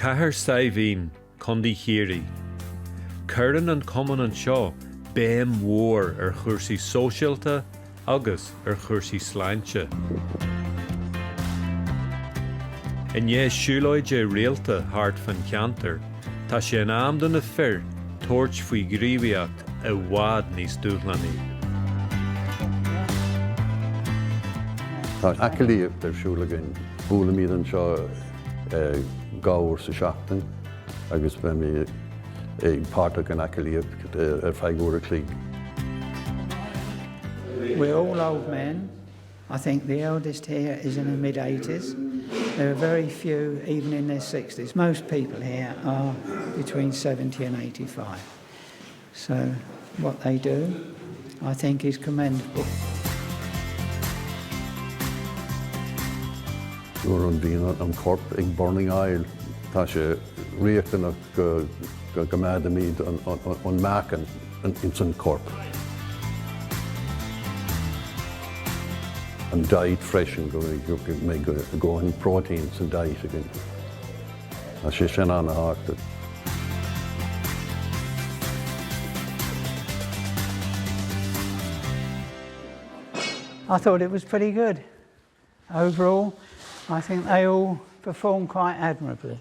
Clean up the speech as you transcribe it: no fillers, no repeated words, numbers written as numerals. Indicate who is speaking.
Speaker 1: Cathair Saidhbhín, Contae Chiarraí. Cuireann an cumann anseo béim mhór ar chúrsaí sóisialta agus ar chúrsaí sláinte. I ndiaidh siúlóide rialta thart fán cheantar, tá sé in am do na fir tabhairt faoi ghníomhaíocht i bhfad níos dúshlánaí.
Speaker 2: Tá aclaíocht ar siúl againn. Buailimid anseo 2 uair sa seachtain agus beimid ag páirteach in aclaíocht ar feadh uair a chloig.
Speaker 3: We're all old men. I think the eldest here is in her mid 80s. There are very few even in their 60s. Most people here are between 70 and 85. So what they do, I think, is commendable.
Speaker 2: Nuair a bhíonn an corp ag burning oil, tá sé riachtanach go gcoimeádaimid an meáchan ins an corp. An diet freisin, go mbeidh dóthain protein san diet againn. Tá sé sin an-thábhachtach.
Speaker 3: I thought it was pretty good. Overall, I think they all performed quite admirably.